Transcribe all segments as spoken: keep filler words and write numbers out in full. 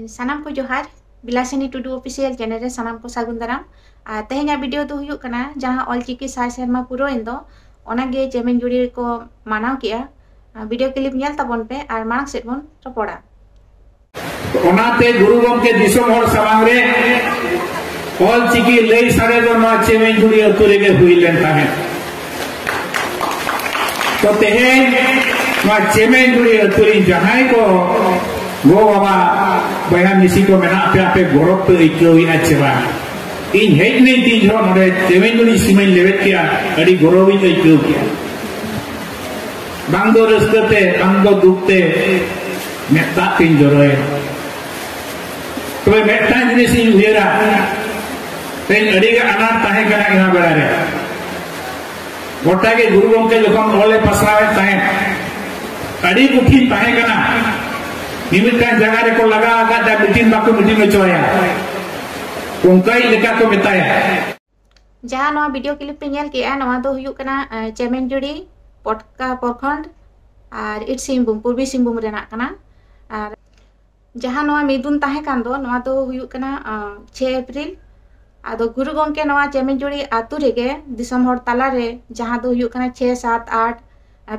ᱥᱟᱱᱟᱢ ᱠᱚ ᱡᱚᱦᱟᱨ᱾ ᱵᱤᱞᱟᱥᱤᱱᱤ ᱴᱩᱰᱩ ᱚᱯᱷᱤᱥᱤᱭᱟᱞ ᱪᱮᱱᱮᱞ ᱨᱮ ᱥᱟᱱᱟᱢ ᱠᱚ ᱥᱟᱹᱜᱩᱱ ᱫᱟᱨᱟᱢ᱾ ᱟᱨ ᱛᱮᱦᱮᱧᱟᱜ ᱵᱷᱤᱰᱤᱭᱳ ᱫᱚ ᱦᱩᱭᱩᱜ ᱠᱟᱱᱟ, ᱡᱟᱦᱟᱸ ᱚᱞᱪᱤᱠᱤ ᱥᱟᱭ ᱥᱮᱨᱢᱟ ᱯᱩᱨᱟᱹᱣᱮᱱ ᱫᱚ, ᱚᱱᱟᱜᱮ ᱪᱮᱢᱮᱧ ᱡᱩᱲᱤ ᱨᱮᱠᱚ ᱢᱟᱱᱟᱣ ᱠᱮᱜᱼᱟ᱾ ᱟᱨ ᱵᱷᱤᱰᱤᱭᱳ ᱠᱞᱤᱯ ᱧᱮᱞ ᱛᱟᱵᱚᱱ ᱯᱮ ᱟᱨ ᱢᱟᱲᱟᱝ ᱥᱮᱫ ᱵᱚᱱ ᱨᱚᱯᱚᱲᱟ᱾ ᱚᱱᱟᱛᱮ ᱜᱩᱨᱩ ᱜᱚᱢᱠᱮ ᱫᱤᱥᱚᱢ ᱦᱚᱲ ᱥᱟᱢᱟᱝ ᱨᱮ ᱚᱞᱪᱤᱠᱤ ᱞᱟᱹᱭ ᱥᱟᱰᱮ ᱫᱚ ᱱᱚᱣᱟ ᱪᱮᱢᱮᱧ ᱡᱩᱲᱤ ᱟᱹᱛᱩ ᱨᱮᱜᱮ ᱦᱩᱭ ᱞᱮᱱ ᱛᱟᱦᱮᱸᱫ᱾ ᱛᱚ ᱛᱮᱦᱮᱧ ᱱᱚᱣᱟ ᱪᱮᱢᱮᱧ ᱡᱩᱲᱤ ᱟᱹᱛᱩ ᱨᱤᱱ ᱡᱟᱦᱟᱸᱭ ᱠᱚ ᱜᱚ ᱵᱟᱵᱟ ᱵᱚᱭᱦᱟ ᱢᱤᱥᱤ ᱠᱚ ᱢᱮᱱᱟᱜ ᱯᱮᱭᱟ, ᱟᱯᱮ ᱜᱚᱨᱚᱵᱽ ᱯᱮ ᱟᱹᱭᱠᱟᱹᱣᱮᱫᱼᱟ ᱪᱮ ᱵᱟᱝ? ᱤᱧ ᱦᱮᱡ ᱱᱟᱹᱧ ᱛᱤᱱ ᱡᱚᱦᱚᱜ ᱱᱚᱰᱮ ᱪᱮᱢᱮᱧ ᱡᱩᱲᱤ ᱥᱤᱢᱟᱹᱧ ᱞᱮᱵᱮᱫ ᱠᱮᱜᱼᱟ, ᱟᱹᱰᱤ ᱜᱚᱨᱚᱵᱤᱧ ᱟᱹᱭᱠᱟᱹᱣ ᱠᱮᱜᱼᱟ᱾ ᱵᱟᱝ ᱫᱚ ᱨᱟᱹᱥᱠᱟᱹ ᱛᱮ, ᱵᱟᱝ ᱫᱚ ᱫᱩᱠ ᱛᱮ ᱢᱮᱫ ᱫᱟᱜ ᱛᱤᱧ ᱡᱚᱨᱚᱭᱮᱱᱟ᱾ ᱛᱚᱵᱮ ᱢᱤᱫᱴᱟᱝ ᱡᱤᱱᱤᱥ ᱤᱧ ᱩᱭᱦᱟᱹᱨᱟ, ᱛᱮᱦᱮᱧ ᱟᱹᱰᱤ ᱜᱮ ᱟᱱᱟᱴ ᱛᱟᱦᱮᱸ ᱠᱟᱱᱟ ᱤᱱᱟᱹ ᱵᱮᱲᱟ ᱨᱮ᱾ ᱜᱚᱴᱟ ᱜᱮ ᱜᱩᱨᱩ ᱜᱚᱢᱠᱮ ᱡᱚᱠᱷᱚᱱ ᱚᱞᱮ ᱯᱟᱥᱱᱟᱣᱮᱫ ᱛᱟᱦᱮᱸᱫ, ᱟᱹᱰᱤ ᱠᱚᱴᱷᱤᱱ ᱛᱟᱦᱮᱸ ᱠᱟᱱᱟ᱾ ᱢᱤᱢᱤᱫᱴᱟᱝ ᱡᱟᱭᱜᱟ ᱨᱮᱠᱚ ᱞᱟᱜᱟᱣ ᱟᱠᱟᱫᱟ, ᱢᱤᱴᱤᱝ ᱵᱟᱠᱚ ᱢᱤᱴᱤᱝ ᱦᱚᱪᱚᱭᱟ, ᱚᱱᱠᱟᱭ ᱞᱮᱠᱟ ᱠᱚ ᱢᱮᱛᱟᱭᱟ᱾ ᱡᱟᱦᱟᱸ ᱱᱚᱣᱟ ᱵᱷᱤᱰᱤᱭᱳ ᱠᱞᱤᱯ ᱯᱮ ᱧᱮᱞ ᱠᱮᱜᱼᱟ, ᱱᱚᱣᱟ ᱫᱚ ᱦᱩᱭᱩᱜ ᱠᱟᱱᱟ ᱪᱮᱢᱮᱧᱡᱩᱲᱤ ᱯᱚᱴᱠᱟ ᱯᱨᱚᱠᱷᱚᱸᱰ ᱟᱨ ᱤᱥᱴ ᱥᱤᱝᱵᱷᱩᱢ, ᱯᱩᱨᱵᱤ ᱥᱤᱝᱵᱷᱩᱢ ᱨᱮᱱᱟᱜ ᱠᱟᱱᱟ᱾ ᱟᱨ ᱡᱟᱦᱟᱸ ᱱᱚᱣᱟ ᱢᱤᱫᱩᱱ ᱛᱟᱦᱮᱸ ᱠᱟᱱ ᱫᱚ, ᱱᱚᱣᱟ ᱫᱚ ᱦᱩᱭᱩᱜ ᱠᱟᱱᱟ ᱪᱷᱮᱭ ᱮᱯᱨᱤᱞ᱾ ᱟᱫᱚ ᱜᱩᱨᱩ ᱜᱚᱢᱠᱮ ᱱᱚᱣᱟ ᱪᱮᱢᱮᱧᱡᱩᱲᱤ ᱟᱛᱳ ᱨᱮᱜᱮ ᱫᱤᱥᱚᱢ ᱦᱚᱲ ᱛᱟᱞᱟᱨᱮ, ᱡᱟᱦᱟᱸ ᱫᱚ ᱦᱩᱭᱩᱜ ᱠᱟᱱᱟ ᱪᱷᱮᱭ ᱥᱟᱛ ᱟᱴ,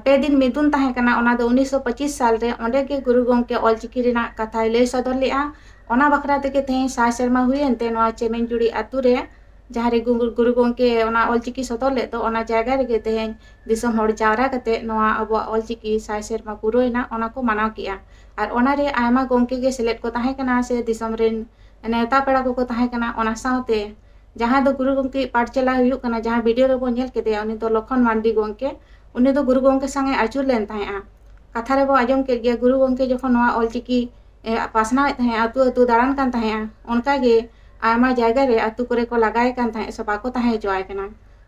ᱯᱮ ᱫᱤᱱ ᱢᱤᱫᱩᱱ ᱛᱟᱦᱮᱸ ᱠᱟᱱᱟ, ᱚᱱᱟ ᱫᱚ ᱩᱱᱤᱥᱥᱚ ᱯᱚᱸᱪᱤᱥ ᱥᱟᱞ ᱨᱮ᱾ ᱚᱸᱰᱮ ᱜᱮ ᱜᱩᱨᱩ ᱜᱚᱢᱠᱮ ᱚᱞᱪᱤᱠᱤ ᱨᱮᱱᱟᱜ ᱠᱟᱛᱷᱟᱭ ᱞᱟᱹᱭ ᱥᱚᱫᱚᱨ ᱞᱮᱫᱼᱟ᱾ ᱚᱱᱟ ᱵᱟᱠᱷᱨᱟ ᱛᱮᱜᱮ ᱛᱮᱦᱮᱧ ᱥᱟᱭ ᱥᱮᱨᱢᱟ ᱦᱩᱭᱮᱱ ᱛᱮ, ᱱᱚᱣᱟ ᱪᱮᱢᱮᱧᱡᱩᱲᱤ ᱟᱛᱳ ᱨᱮ ᱡᱟᱦᱟᱸ ᱨᱮ ᱜᱩᱨᱩ ᱜᱚᱢᱠᱮ ᱚᱱᱟ ᱚᱞᱪᱤᱠᱤ ᱥᱚᱫᱚᱨ ᱞᱮᱫ ᱫᱚ, ᱚᱱᱟ ᱡᱟᱭᱜᱟ ᱨᱮᱜᱮ ᱛᱮᱦᱮᱧ ᱫᱤᱥᱚᱢ ᱦᱚᱲ ᱡᱟᱣᱨᱟ ᱠᱟᱛᱮ ᱱᱚᱣᱟ ᱟᱵᱚᱣᱟᱜ ᱚᱞᱪᱤᱠᱤ ᱥᱟᱭ ᱥᱮᱨᱢᱟ ᱯᱩᱨᱟᱹᱣᱮᱱᱟ, ᱚᱱᱟ ᱠᱚ ᱢᱟᱱᱟᱣ ᱠᱮᱜᱼᱟ᱾ ᱟᱨ ᱚᱱᱟᱨᱮ ᱟᱭᱢᱟ ᱜᱚᱢᱠᱮ ᱜᱮ ᱥᱮᱞᱮᱫ ᱠᱚ ᱛᱟᱦᱮᱸ ᱠᱟᱱᱟ ᱥᱮ ᱫᱤᱥᱚᱢ ᱨᱮᱱ ᱱᱮᱣᱛᱟ ᱯᱮᱲᱟ ᱠᱚᱠᱚ ᱛᱟᱦᱮᱸ ᱠᱟᱱᱟ᱾ ᱚᱱᱟ ᱥᱟᱶᱛᱮ ᱡᱟᱦᱟᱸ ᱫᱚ ᱜᱩᱨᱩ ᱜᱚᱢᱠᱮ ᱯᱟᱴᱪᱟᱞᱟ ᱦᱩᱭᱩᱜ ᱠᱟᱱᱟ, ᱡᱟᱦᱟᱸ ᱵᱷᱤᱰᱤᱭᱳ ᱨᱮᱵᱚᱱ ᱧᱮᱞ ᱠᱮᱫᱮᱭᱟ, ᱩᱱᱤ ᱫᱚ ᱞᱚᱠᱷᱚᱱ ᱢᱟᱱᱰᱤ ᱜᱚᱢᱠᱮ, ᱩᱱᱤ ᱫᱚ ᱜᱩᱨᱩ ᱜᱚᱢᱠᱮ ᱥᱟᱝ ᱮ ᱟᱹᱪᱩᱨ ᱞᱮᱱ ᱛᱟᱦᱮᱸᱫᱼᱟ᱾ ᱠᱟᱛᱷᱟ ᱨᱮᱵᱚ ᱟᱸᱡᱚᱢ ᱠᱮᱫ ᱜᱮᱭᱟ, ᱜᱩᱨᱩ ᱜᱚᱢᱠᱮ ᱡᱚᱠᱷᱚᱱ ᱱᱚᱣᱟ ᱚᱞᱪᱤᱠᱤ ᱯᱟᱥᱱᱟᱣᱮᱫ ᱛᱟᱦᱮᱸᱫ, ᱟᱹᱛᱩ ᱟᱹᱛᱩ ᱫᱟᱬᱟᱱ ᱠᱟᱱ ᱛᱟᱦᱮᱸᱫᱼᱟ, ᱚᱱᱠᱟᱜᱮ ᱟᱭᱢᱟ ᱡᱟᱭᱜᱟ ᱨᱮ ᱟᱹᱛᱩ ᱠᱚᱨᱮ ᱠᱚ ᱞᱟᱜᱟᱭᱮ ᱠᱟᱱ ᱛᱟᱦᱮᱸᱫ ᱥᱮ ᱵᱟᱠᱚ ᱛᱟᱦᱮᱸ ᱦᱚᱪᱚᱣᱟᱭ ᱠᱟᱱᱟ᱾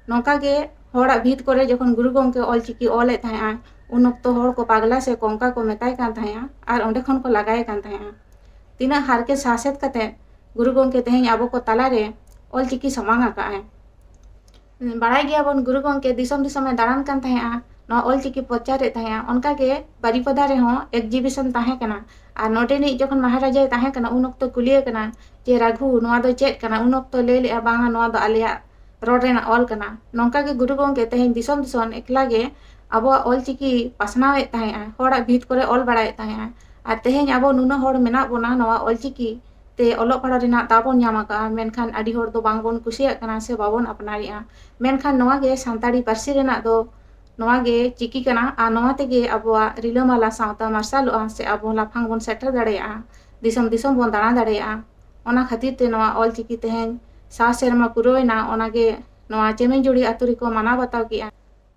ᱱᱚᱝᱠᱟ ᱜᱮ ᱦᱚᱲᱟᱜ ᱵᱷᱤᱛ ᱠᱚᱨᱮ ᱡᱚᱠᱷᱚᱱ ᱜᱩᱨᱩ ᱜᱚᱢᱠᱮ ᱚᱞᱪᱤᱠᱤ ᱚᱞᱮᱫ ᱛᱟᱦᱮᱸᱫᱼᱟ, ᱩᱱ ᱚᱠᱛᱚ ᱦᱚᱲ ᱠᱚ ᱯᱟᱜᱽᱞᱟ ᱥᱮ ᱠᱚᱝᱠᱟ ᱠᱚ ᱢᱮᱛᱟᱭ ᱠᱟᱱ ᱛᱟᱦᱮᱸᱫᱼᱟ ᱟᱨ ᱚᱸᱰᱮ ᱠᱷᱚᱱ ᱠᱚ ᱞᱟᱜᱟᱭᱮ ᱠᱟᱱ ᱛᱟᱦᱮᱸᱫᱼᱟ᱾ ᱛᱤᱱᱟᱹᱜ ᱦᱟᱨᱠᱮᱛ ᱥᱟᱥᱮᱛ ᱠᱟᱛᱮ ᱜᱩᱨᱩ ᱜᱚᱢᱠᱮ ᱛᱮᱦᱮᱧ ᱟᱵᱚ ᱠᱚ ᱛᱟᱞᱟᱨᱮ ᱚᱞᱪᱤᱠᱤ ᱥᱟᱢᱟᱝ ᱟᱠᱟᱫᱼᱟᱭ᱾ ᱵᱟᱲᱟᱭ ᱜᱮᱭᱟᱵᱚᱱ, ᱜᱩᱨᱩ ᱜᱚᱢᱠᱮ ᱫᱤᱥᱚᱢ ᱫᱤᱥᱚᱢᱮ ᱫᱟᱬᱟᱱ ᱠᱟᱱ ᱛᱟᱦᱮᱸᱫᱼᱟ, ᱱᱚᱣᱟ ᱚᱞᱪᱤᱠᱤ ᱯᱨᱚᱪᱟᱨᱮᱫ ᱛᱟᱦᱮᱸᱜᱼᱟ᱾ ᱚᱱᱠᱟᱜᱮ ᱵᱟᱨᱤᱯᱟᱫᱟ ᱨᱮᱦᱚᱸ exhibition ᱛᱟᱦᱮᱸ ᱠᱟᱱᱟ᱾ ᱟᱨ ᱱᱚᱰᱮᱱᱤᱡ ᱡᱚᱠᱷᱚᱱ ᱢᱟᱦᱟᱨᱟᱡᱟᱭ ᱛᱟᱦᱮᱸ ᱠᱟᱱᱟ, ᱩᱱ ᱚᱠᱛᱚ ᱠᱩᱞᱤᱭᱮ ᱠᱟᱱᱟ ᱡᱮ, "ᱨᱟᱜᱷᱩ, ᱱᱚᱣᱟ ᱫᱚ ᱪᱮᱫ ᱠᱟᱱᱟ?" ᱩᱱ ᱚᱠᱛᱚ ᱞᱟᱹᱭ ᱞᱮᱜᱼᱟ, "ᱵᱟᱝᱟ, ᱱᱚᱣᱟ ᱫᱚ ᱟᱞᱮᱭᱟᱜ ᱨᱚᱲ ᱨᱮᱱᱟᱜ ᱚᱞ ᱠᱟᱱᱟ᱾" ᱱᱚᱝᱠᱟ ᱜᱮ ᱜᱩᱨᱩ ᱜᱚᱢᱠᱮ ᱛᱮᱦᱮᱧ ᱫᱤᱥᱚᱢ ᱫᱤᱥᱚᱢ ᱮᱠᱞᱟ ᱜᱮ ᱟᱵᱚᱣᱟᱜ ᱚᱞᱪᱤᱠᱤ ᱯᱟᱥᱱᱟᱣᱮᱫ ᱛᱟᱦᱮᱸᱜᱼᱟ, ᱦᱚᱲᱟᱜ ᱵᱷᱤᱛ ᱠᱚᱨᱮ ᱚᱞ ᱵᱟᱲᱟᱭᱮᱫ ᱛᱟᱦᱮᱸᱜᱼᱟ᱾ ᱟᱨ ᱛᱮᱦᱮᱧ ᱟᱵᱚ ᱱᱩᱱᱟᱹᱜ ᱦᱚᱲ ᱢᱮᱱᱟᱜ ᱵᱚᱱᱟ ᱱᱚᱣᱟ ᱚᱞᱪᱤᱠᱤ ᱛᱮ ᱚᱞᱚᱜ ᱯᱟᱲᱦᱟᱜ ᱨᱮᱱᱟᱜ ᱫᱟᱣ ᱵᱚᱱ ᱧᱟᱢ ᱟᱠᱟᱫᱼᱟ, ᱢᱮᱱᱠᱷᱟᱱ ᱟᱹᱰᱤ ᱦᱚᱲ ᱫᱚ ᱵᱟᱝ ᱵᱚᱱ ᱠᱩᱥᱤᱭᱟᱜ ᱠᱟᱱᱟ ᱥᱮ ᱵᱟᱵᱚᱱ ᱟᱯᱱᱟᱨᱮᱜᱼᱟ᱾ ᱢᱮᱱᱠᱷᱟᱱ ᱱᱚᱣᱟ ᱜᱮ ᱥᱟᱱᱛᱟᱲᱤ ᱯᱟᱹᱨᱥᱤ ᱨᱮᱱᱟᱜ ᱫᱚ ᱱᱚᱣᱟ ᱜᱮ ᱪᱤᱠᱤ ᱠᱟᱱᱟ, ᱟᱨ ᱱᱚᱣᱟ ᱛᱮᱜᱮ ᱟᱵᱚᱣᱟᱜ ᱨᱤᱞᱟᱹᱢᱟᱞᱟ ᱥᱟᱶᱛᱟ ᱢᱟᱨᱥᱟᱞᱚᱜᱼᱟ ᱥᱮ ᱟᱵᱚ ᱞᱟᱯᱷᱟᱝ ᱵᱚᱱ ᱥᱮᱴᱮᱨ ᱫᱟᱲᱮᱭᱟᱜᱼᱟ, ᱫᱤᱥᱚᱢ ᱫᱤᱥᱚᱢ ᱵᱚᱱ ᱫᱟᱬᱟ ᱫᱟᱲᱮᱭᱟᱜᱼᱟ᱾ ᱚᱱᱟ ᱠᱷᱟᱹᱛᱤᱨ ᱛᱮ ᱱᱚᱣᱟ ᱚᱞᱪᱤᱠᱤ ᱛᱮᱦᱮᱧ ᱥᱟᱭ ᱥᱮᱨᱢᱟ ᱯᱩᱨᱟᱹᱣᱮᱱᱟ, ᱚᱱᱟᱜᱮ ᱱᱚᱣᱟ ᱪᱮᱢᱮᱧᱡᱩᱲᱤ ᱟᱛᱳ ᱨᱮᱠᱚ ᱢᱟᱱᱟᱣ ᱵᱟᱛᱟᱣ ᱠᱮᱜᱼᱟ᱾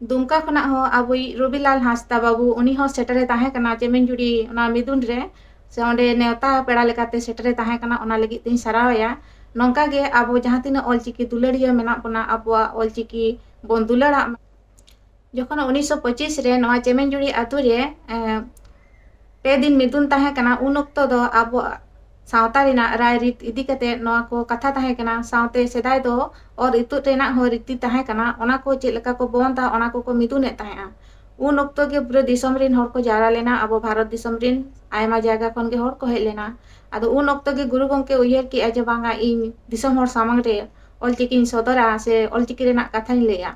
ᱫᱩᱢᱠᱟ ᱠᱷᱚᱱᱟᱜ ᱦᱚᱸ ᱟᱵᱚᱭᱤᱡ ᱨᱚᱵᱤᱞᱟᱞ ᱦᱟᱸᱥᱫᱟ ᱵᱟᱹᱵᱩ, ᱩᱱᱤ ᱦᱚᱸ ᱥᱮᱴᱮᱨᱮ ᱛᱟᱦᱮᱸ ᱠᱟᱱᱟ ᱪᱮᱢᱮᱧᱡᱩᱲᱤ ᱚᱱᱟ ᱢᱤᱫᱩᱱ ᱨᱮ, ᱥᱮ ᱚᱸᱰᱮ ᱱᱮᱣᱛᱟ ᱯᱮᱲᱟ ᱞᱮᱠᱟᱛᱮ ᱥᱮᱴᱮᱨᱮ ᱛᱟᱦᱮᱸ ᱠᱟᱱᱟ, ᱚᱱᱟ ᱞᱟᱹᱜᱤᱫ ᱛᱤᱧ ᱥᱟᱨᱦᱟᱣᱮᱭᱟ᱾ ᱱᱚᱝᱠᱟ ᱜᱮ ᱟᱵᱚ ᱡᱟᱦᱟᱸ ᱛᱤᱱᱟᱹᱜ ᱚᱞᱪᱤᱠᱤ ᱫᱩᱞᱟᱹᱲᱤᱭᱟᱹ ᱢᱮᱱᱟᱜ ᱵᱚᱱᱟ, ᱟᱵᱚᱣᱟᱜ ᱚᱞᱪᱤᱠᱤ ᱵᱚᱱ ᱫᱩᱞᱟᱹᱲᱟᱜ ᱢᱟ᱾ ᱡᱚᱠᱷᱚᱱ ᱩᱱᱤᱥᱥᱚ ᱯᱚᱸᱪᱤᱥ ᱨᱮ ᱱᱚᱣᱟ ᱪᱮᱢᱮᱧᱡᱩᱲᱤ ᱟᱛᱳ ᱨᱮ, ᱮᱸ, ᱯᱮ ᱫᱤᱱ ᱢᱤᱫᱩᱱ ᱛᱟᱦᱮᱸ ᱠᱟᱱᱟ, ᱩᱱ ᱚᱠᱛᱚ ᱫᱚ ᱟᱵᱚᱣᱟᱜ ᱥᱟᱶᱛᱟ ᱨᱮᱱᱟᱜ ᱨᱟᱭ ᱨᱤᱛ ᱤᱫᱤ ᱠᱟᱛᱮ ᱱᱚᱣᱟ ᱠᱚ ᱠᱟᱛᱷᱟ ᱛᱟᱦᱮᱸ ᱠᱟᱱᱟ᱾ ᱥᱟᱶᱛᱮ ᱥᱮᱫᱟᱭ ᱫᱚ ᱚᱨ ᱤᱛᱩᱫ ᱨᱮᱱᱟᱜ ᱦᱚᱸ ᱨᱤᱛᱤ ᱛᱟᱦᱮᱸ ᱠᱟᱱᱟ, ᱚᱱᱟ ᱠᱚ ᱪᱮᱫ ᱞᱮᱠᱟ ᱠᱚ ᱵᱚᱱᱫᱟ, ᱚᱱᱟ ᱠᱚᱠᱚ ᱢᱤᱫᱩᱱᱮᱫ ᱛᱟᱦᱮᱸᱜᱼᱟ᱾ ᱩᱱ ᱚᱠᱛᱚ ᱜᱮ ᱯᱩᱨᱟᱹ ᱫᱤᱥᱚᱢ ᱨᱮᱱ ᱦᱚᱲ ᱠᱚ ᱡᱟᱣᱨᱟ ᱞᱮᱱᱟ, ᱟᱵᱚ ᱵᱷᱟᱨᱚᱛ ᱫᱤᱥᱚᱢ ᱨᱮᱱ ᱟᱭᱢᱟ ᱡᱟᱭᱜᱟ ᱠᱷᱚᱱ ᱜᱮ ᱦᱚᱲ ᱠᱚ ᱦᱮᱡ ᱞᱮᱱᱟ᱾ ᱟᱫᱚ ᱩᱱ ᱚᱠᱛᱚ ᱜᱮ ᱜᱩᱨᱩ ᱜᱚᱢᱠᱮ ᱩᱭᱦᱟᱹᱨ ᱠᱮᱜᱼᱟ ᱡᱮ, "ᱵᱟᱝᱟ, ᱤᱧ ᱫᱤᱥᱚᱢ ᱦᱚᱲ ᱥᱟᱢᱟᱝ ᱨᱮ ᱚᱞᱪᱤᱠᱤᱧ ᱥᱚᱫᱚᱨᱟ ᱥᱮ ᱚᱞᱪᱤᱠᱤ ᱨᱮᱱᱟᱜ ᱠᱟᱛᱷᱟᱧ ᱞᱟᱹᱭᱟ᱾"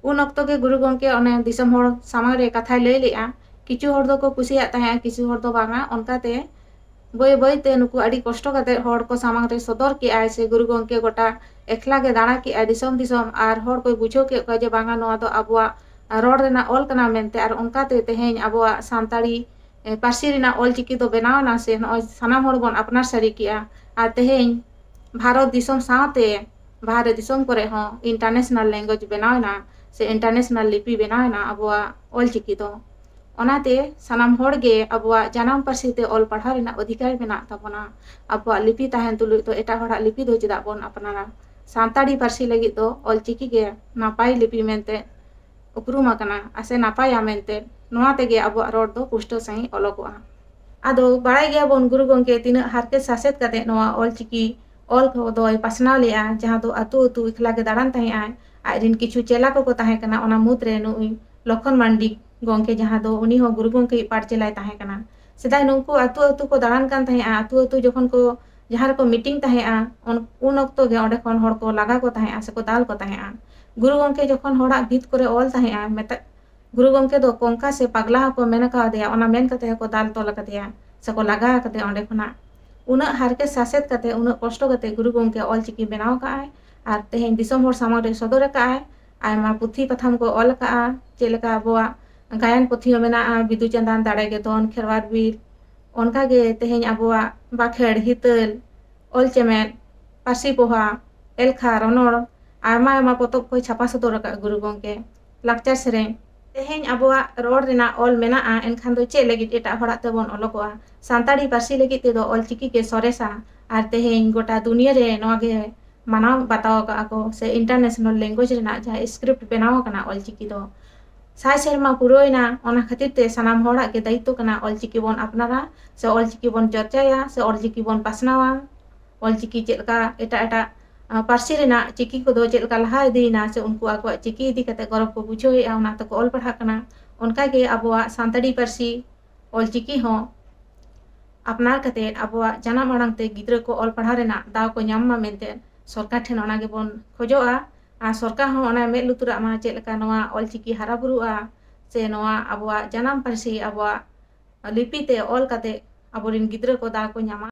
ᱩᱱ ᱚᱠᱛᱚ ᱜᱮ ᱜᱩᱨᱩ ᱜᱚᱢᱠᱮ ᱚᱱᱮ ᱫᱤᱥᱚᱢ ᱦᱚᱲ ᱥᱟᱢᱟᱝ ᱨᱮ ᱠᱟᱛᱷᱟᱭ ᱞᱟᱹᱭ ᱞᱮᱜᱼᱟ᱾ ᱠᱤᱪᱷᱩ ᱦᱚᱲ ᱫᱚᱠᱚ ᱠᱩᱥᱤᱭᱟᱜ ᱛᱟᱦᱮᱸᱜᱼᱟ, ᱠᱤᱪᱷᱩ ᱦᱚᱲ ᱫᱚ ᱵᱟᱝᱟ᱾ ᱚᱱᱠᱟᱛᱮ ᱵᱟᱹᱭ ᱵᱟᱹᱭ ᱛᱮ ᱱᱩᱠᱩ ᱟᱹᱰᱤ ᱠᱚᱥᱴᱚ ᱠᱟᱛᱮ ᱦᱚᱲ ᱠᱚ ᱥᱟᱢᱟᱝ ᱨᱮ ᱥᱚᱫᱚᱨ ᱠᱮᱜᱼᱟᱭ ᱥᱮ ᱜᱩᱨᱩ ᱜᱚᱢᱠᱮ ᱜᱚᱴᱟ ᱮᱠᱞᱟ ᱜᱮ ᱫᱟᱬᱟ ᱠᱮᱜᱼᱟᱭ ᱫᱤᱥᱚᱢ ᱫᱤᱥᱚᱢ, ᱟᱨ ᱦᱚᱲ ᱠᱚᱭ ᱵᱩᱡᱷᱟᱹᱣ ᱠᱮᱫ ᱠᱚᱣᱟ ᱡᱮ ᱵᱟᱝᱟ, ᱱᱚᱣᱟ ᱫᱚ ᱟᱵᱚᱣᱟᱜ ᱨᱚᱲ ᱨᱮᱱᱟᱜ ᱚᱞ ᱠᱟᱱᱟ ᱢᱮᱱᱛᱮ᱾ ᱟᱨ ᱚᱱᱠᱟᱛᱮ ᱛᱮᱦᱮᱧ ᱟᱵᱚᱣᱟᱜ ᱥᱟᱱᱛᱟᱲᱤ, ᱮ, ᱯᱟᱹᱨᱥᱤ ᱨᱮᱱᱟᱜ ᱚᱞᱪᱤᱠᱤ ᱫᱚ ᱵᱮᱱᱟᱣ ᱮᱱᱟ ᱥᱮ ᱱᱚᱜᱼᱚᱭ ᱥᱟᱱᱟᱢ ᱦᱚᱲ ᱵᱚᱱ ᱟᱯᱱᱟᱨ ᱥᱟᱹᱨᱤ ᱠᱮᱜᱼᱟ᱾ ᱟᱨ ᱛᱮᱦᱮᱧ ᱵᱷᱟᱨᱚᱛ ᱫᱤᱥᱚᱢ ᱥᱟᱶᱛᱮ ᱵᱟᱦᱨᱮ ᱫᱤᱥᱚᱢ ᱠᱚᱨᱮ ᱦᱚᱸ international language ᱵᱮᱱᱟᱣ ᱮᱱᱟ ᱥᱮ international ᱞᱤᱯᱤ ᱵᱮᱱᱟᱣ ᱮᱱᱟ ᱟᱵᱚᱣᱟᱜ ᱚᱞᱪᱤᱠᱤ ᱫᱚ᱾ ᱚᱱᱟᱛᱮ ᱥᱟᱱᱟᱢ ᱦᱚᱲ ᱜᱮ ᱟᱵᱚᱣᱟᱜ ᱡᱟᱱᱟᱢ ᱯᱟᱹᱨᱥᱤ ᱛᱮ ᱚᱞ ᱯᱟᱲᱦᱟᱣ ᱨᱮᱱᱟᱜ ᱚᱫᱷᱤᱠᱟᱨ ᱢᱮᱱᱟᱜ ᱛᱟᱵᱚᱱᱟ᱾ ᱟᱵᱚᱣᱟᱜ ᱞᱤᱯᱤ ᱛᱟᱦᱮᱱ ᱛᱩᱞᱩᱡ ᱫᱚ ᱮᱴᱟᱜ ᱦᱚᱲᱟᱜ ᱞᱤᱯᱤ ᱫᱚ ᱪᱮᱫᱟᱜ ᱵᱚᱱ ᱟᱯᱱᱟᱨᱟ? ᱥᱟᱱᱛᱟᱲᱤ ᱯᱟᱹᱨᱥᱤ ᱞᱟᱹᱜᱤᱫ ᱫᱚ ᱚᱞᱪᱤᱠᱤ ᱜᱮ ᱱᱟᱯᱟᱭ ᱞᱤᱯᱤ ᱢᱮᱱᱛᱮ ᱩᱯᱨᱩᱢ ᱟᱠᱟᱱᱟ, ᱟᱥᱮ ᱱᱟᱯᱟᱭᱟ ᱢᱮᱱᱛᱮ᱾ ᱱᱚᱣᱟ ᱛᱮᱜᱮ ᱟᱵᱚᱣᱟᱜ ᱨᱚᱲ ᱫᱚ ᱯᱩᱥᱴᱟᱹᱣ ᱥᱟᱺᱦᱤᱡ ᱚᱞᱚᱜᱚᱜᱼᱟ᱾ ᱟᱫᱚ ᱵᱟᱲᱟᱭ ᱜᱮᱭᱟᱵᱚᱱ ᱜᱩᱨᱩ ᱜᱚᱢᱠᱮ ᱛᱤᱱᱟᱹᱜ ᱦᱟᱨᱠᱮᱛ ᱥᱟᱥᱮᱛ ᱠᱟᱛᱮ ᱱᱚᱣᱟ ᱚᱞᱪᱤᱠᱤ ᱚᱞ ᱠᱚᱫᱚᱭ ᱯᱟᱥᱱᱟᱣ ᱞᱮᱜᱼᱟ, ᱡᱟᱦᱟᱸ ᱫᱚ ᱟᱹᱛᱩ ᱟᱹᱛᱩ ᱮᱠᱞᱟ ᱜᱮ ᱫᱟᱬᱟᱱ ᱛᱟᱦᱮᱸᱜ ᱟᱭ᱾ ᱟᱡ ᱨᱮᱱ ᱠᱤᱪᱷᱩ ᱪᱮᱞᱟ ᱠᱚᱠᱚ ᱛᱟᱦᱮᱸ ᱠᱟᱱᱟ, ᱚᱱᱟ ᱢᱩᱫᱽᱨᱮ ᱱᱩᱭ ᱞᱚᱠᱷᱚᱱ ᱢᱟᱱᱰᱤ ᱜᱚᱢᱠᱮ, ᱡᱟᱦᱟᱸ ᱫᱚ ᱩᱱᱤ ᱦᱚᱸ ᱜᱩᱨᱩ ᱜᱚᱢᱠᱮ ᱯᱟᱴ ᱪᱮᱞᱟᱭ ᱛᱟᱦᱮᱸ ᱠᱟᱱᱟ᱾ ᱥᱮᱫᱟᱭ ᱱᱩᱠᱩ ᱟᱹᱛᱩ ᱟᱹᱛᱩ ᱠᱚ ᱫᱟᱬᱟᱱ ᱠᱟᱱ ᱛᱟᱦᱮᱸᱜᱼᱟ, ᱟᱹᱛᱩ ᱟᱹᱛᱩ ᱡᱚᱠᱷᱚᱱ ᱠᱚ ᱡᱟᱦᱟᱸ ᱨᱮᱠᱚ ᱢᱤᱴᱤᱝ ᱛᱟᱦᱮᱸᱜᱼᱟ, ᱩᱱ ᱚᱠᱛᱚ ᱜᱮ ᱚᱸᱰᱮ ᱠᱷᱚᱱ ᱦᱚᱲ ᱠᱚ ᱞᱟᱜᱟ ᱠᱚ ᱛᱟᱦᱮᱸᱜᱼᱟ ᱥᱮᱠᱚ ᱫᱟᱞ ᱠᱚ ᱛᱟᱦᱮᱸᱜᱼᱟ᱾ ᱜᱩᱨᱩ ᱜᱚᱢᱠᱮ ᱡᱚᱠᱷᱚᱱ ᱦᱚᱲᱟᱜ ᱵᱷᱤᱛ ᱠᱚᱨᱮ ᱚᱞ ᱛᱟᱦᱮᱸᱜᱼᱟ, ᱢᱮᱛᱟ ᱜᱩᱨᱩ ᱜᱚᱢᱠᱮ ᱫᱚ ᱠᱚᱝᱠᱟ ᱥᱮ ᱯᱟᱜᱽᱞᱟ ᱦᱚᱸᱠᱚ ᱢᱮᱱ ᱠᱟᱣᱫᱮᱭᱟ, ᱚᱱᱟ ᱢᱮᱱ ᱠᱟᱛᱮ ᱦᱚᱸᱠᱚ ᱫᱟᱞ ᱛᱚᱞ ᱟᱠᱟᱫᱮᱭᱟ ᱥᱮᱠᱚ ᱞᱟᱜᱟ ᱟᱠᱟᱫᱮᱭᱟ ᱚᱸᱰᱮ ᱠᱷᱚᱱᱟᱜ᱾ ᱩᱱᱟᱹᱜ ᱦᱟᱨᱠᱮᱛ ᱥᱟᱥᱮᱛ ᱠᱟᱛᱮ, ᱩᱱᱟᱹᱜ ᱠᱚᱥᱴᱚ ᱠᱟᱛᱮ ᱜᱩᱨᱩ ᱜᱚᱢᱠᱮ ᱚᱞ ᱪᱤᱠᱤ ᱵᱮᱱᱟᱣ ᱟᱠᱟᱫᱼᱟᱭ ᱟᱨ ᱛᱮᱦᱮᱧ ᱫᱤᱥᱚᱢ ᱦᱚᱲ ᱥᱟᱢᱟᱝ ᱨᱮ ᱥᱚᱫᱚᱨ ᱟᱠᱟᱫᱼᱟᱭ᱾ ᱟᱭᱢᱟ ᱯᱩᱛᱷᱤ ᱯᱟᱛᱷᱟᱢ ᱠᱚ ᱚᱞ ᱟᱠᱟᱫᱼᱟ, ᱪᱮᱫ ᱞᱮᱠᱟ ᱟᱵᱚᱣᱟᱜ ᱜᱟᱭᱟᱱ ᱯᱩᱛᱷᱤ ᱦᱚᱸ ᱢᱮᱱᱟᱜᱼᱟ, ᱵᱤᱫᱩ ᱪᱟᱸᱫᱟᱱ, ᱫᱟᱲᱮ ᱜᱮ ᱫᱷᱚᱱ, ᱠᱷᱮᱨᱣᱟᱲ ᱵᱤᱨ, ᱚᱱᱠᱟᱜᱮ ᱛᱮᱦᱮᱧ ᱟᱵᱚᱣᱟᱜ ᱵᱟᱠᱷᱮᱲ, ᱦᱤᱛᱟᱹᱞ, ᱚᱞ ᱪᱮᱢᱮᱫ, ᱯᱟᱹᱨᱥᱤ ᱯᱚᱦᱟ, ᱮᱞᱠᱷᱟ, ᱨᱚᱱᱚᱲ, ᱟᱭᱢᱟ ᱟᱭᱢᱟ ᱯᱚᱛᱚᱵ ᱠᱚᱭ ᱪᱷᱟᱯᱟ ᱥᱚᱫᱚᱨ ᱟᱠᱟᱫ ᱜᱩᱨᱩ ᱜᱚᱢᱠᱮ᱾ ᱞᱟᱠᱪᱟᱨ ᱥᱮᱨᱮᱧ, ᱛᱮᱦᱮᱧ ᱟᱵᱚᱣᱟᱜ ᱨᱚᱲ ᱨᱮᱱᱟᱜ ᱚᱞ ᱢᱮᱱᱟᱜᱼᱟ, ᱮᱱᱠᱷᱟᱱ ᱫᱚ ᱪᱮᱫ ᱞᱟᱹᱜᱤᱫ ᱮᱴᱟᱜ ᱦᱚᱲᱟᱜ ᱛᱮᱵᱚᱱ ᱚᱞᱚᱜᱚᱜᱼᱟ? ᱥᱟᱱᱛᱟᱲᱤ ᱯᱟᱹᱨᱥᱤ ᱞᱟᱹᱜᱤᱫ ᱛᱮᱫᱚ ᱚᱞᱪᱤᱠᱤ ᱜᱮ ᱥᱚᱨᱮᱥᱟ᱾ ᱟᱨ ᱛᱮᱦᱮᱧ ᱜᱚᱴᱟ ᱫᱩᱱᱤᱭᱟᱹ ᱨᱮ ᱱᱚᱣᱟ ᱜᱮ ᱢᱟᱱᱟᱣ ᱵᱟᱛᱟᱣ ᱟᱠᱟᱫᱼᱟ ᱠᱚ, ᱥᱮ international language ᱨᱮᱱᱟᱜ ᱡᱟᱦᱟᱸ script ᱵᱮᱱᱟᱣ ᱟᱠᱟᱱᱟ ᱚᱞᱪᱤᱠᱤ ᱫᱚ, ᱥᱟᱭ ᱥᱮᱨᱢᱟ ᱯᱩᱨᱟᱹᱣᱮᱱᱟ᱾ ᱚᱱᱟ ᱠᱷᱟᱹᱛᱤᱨ ᱛᱮ ᱥᱟᱱᱟᱢ ᱦᱚᱲᱟᱜ ᱜᱮ ᱫᱟᱭᱤᱛᱛᱚ ᱠᱟᱱᱟ ᱚᱞᱪᱤᱠᱤ ᱵᱚᱱ ᱟᱯᱱᱟᱨᱟ, ᱥᱮ ᱚᱞᱪᱤᱠᱤ ᱵᱚᱱ ᱪᱚᱨᱪᱟᱭᱟ, ᱥᱮ ᱚᱞᱪᱤᱠᱤ ᱵᱚᱱ ᱯᱟᱥᱱᱟᱣᱟ᱾ ᱚᱞᱪᱤᱠᱤ ᱪᱮᱫ ᱞᱮᱠᱟ ᱮᱴᱟᱜ ᱮᱴᱟᱜ, ᱟ, ᱯᱟᱹᱨᱥᱤ ᱨᱮᱱᱟᱜ ᱪᱤᱠᱤ ᱠᱚᱫᱚ ᱪᱮᱫ ᱞᱮᱠᱟ ᱞᱟᱦᱟ ᱤᱫᱤᱭᱮᱱᱟ, ᱥᱮ ᱩᱱᱠᱩ ᱟᱠᱚᱣᱟᱜ ᱪᱤᱠᱤ ᱤᱫᱤ ᱠᱟᱛᱮ ᱜᱚᱨᱚᱵᱽ ᱠᱚ ᱵᱩᱡᱷᱟᱹᱣᱮᱫᱼᱟ, ᱚᱱᱟ ᱛᱮᱠᱚ ᱚᱞ ᱯᱟᱲᱦᱟᱜ ᱠᱟᱱᱟ᱾ ᱚᱱᱠᱟᱜᱮ ᱟᱵᱚᱣᱟᱜ ᱥᱟᱱᱛᱟᱲᱤ ᱯᱟᱹᱨᱥᱤ ᱚᱞᱪᱤᱠᱤ ᱦᱚᱸ ᱟᱯᱱᱟᱨ ᱠᱟᱛᱮ ᱟᱵᱚᱣᱟᱜ ᱡᱟᱱᱟᱢ ᱟᱲᱟᱝ ᱛᱮ ᱜᱤᱫᱽᱨᱟᱹ ᱠᱚ ᱚᱞ ᱯᱟᱲᱦᱟᱣ ᱨᱮᱱᱟᱜ ᱫᱟᱣ ᱠᱚ ᱧᱟᱢ ᱢᱟ ᱢᱮᱱᱛᱮ ᱥᱚᱨᱠᱟᱨ ᱴᱷᱮᱱ ᱚᱱᱟ ᱜᱮᱵᱚᱱ ᱠᱷᱚᱡᱚᱜᱼᱟ᱾ ᱟᱨ ᱥᱚᱨᱠᱟᱨ ᱦᱚᱸ ᱚᱱᱟ ᱢᱮᱫ ᱞᱩᱛᱩᱨᱟᱜ ᱢᱟ, ᱪᱮᱫ ᱞᱮᱠᱟ ᱱᱚᱣᱟ ᱚᱞᱪᱤᱠᱤ ᱦᱟᱨᱟ ᱵᱩᱨᱩᱜᱼᱟ, ᱥᱮ ᱱᱚᱣᱟ ᱟᱵᱚᱣᱟᱜ ᱡᱟᱱᱟᱢ ᱯᱟᱹᱨᱥᱤ, ᱟᱵᱚᱣᱟᱜ ᱞᱤᱯᱤ ᱛᱮ ᱚᱞ ᱠᱟᱛᱮ ᱟᱵᱚᱨᱮᱱ ᱜᱤᱫᱽᱨᱟᱹ ᱠᱚ ᱫᱟᱣ ᱠᱚ ᱧᱟᱢᱟ᱾